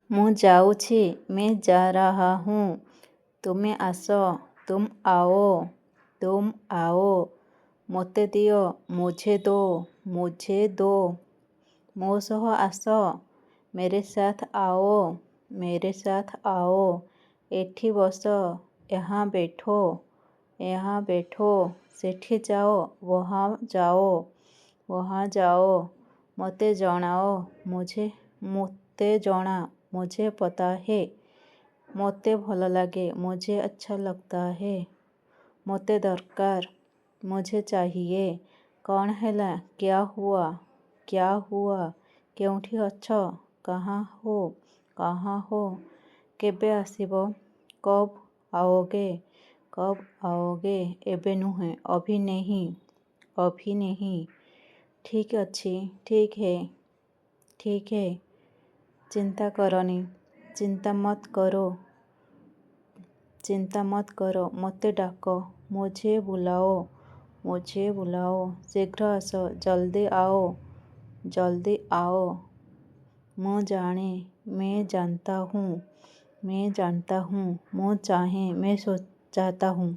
ମୁଁ ଯାଉଛି। मैं जा रहा हूँ। ତୁମେ ଆସ। तुम आओ। तुम आओ। ମୋତେ ଦିଅ। मुझे दो। मुझे दो। ମୋ ସହ ଆସ। मेरे साथ आओ। मेरे साथ आओ। ଏଠି ବସ। यहाँ बैठो। यहाँ बैठो। ସେଠି ଯାଅ। वहाँ जाओ। वहाँ जाओ। ମୋତେ ଜଣାଅ ମୁଝେ ମୋତେ ଜଣା। मुझे पता है। ମୋତେ ଭଲ ଲାଗେ। मुझे अच्छा लगता है। ମୋତେ ଦରକାର। मुझे चाहिए। କ'ଣ ହେଲା? क्या हुआ? क्या हुआ? କେଉଁଠି ଅଛ? कहाँ हो? कहाँ हो? କେବେ ଆସିବ? कब आओगे? कब आओगे? ଏବେ ନୁହେଁ। अभी नहीं। अभी नहीं। ଠିକ୍ ଅଛି। ठीक है। ठीक है। ଚିନ୍ତା କରନି। चिंता मत करो। चिंता मत करो। ମୋତେ ଡାକ। मुझे बुलाओ। मुझे बुलाओ। ଶୀଘ୍ର ଆସ। जल्दी आओ। जल्दी आओ। ମୁଁ ଜାଣେ। मैं जानता हूँ। मैं जानता हूँ। ମୁଁ ଚାହେଁ। मैं चाहता हूँ।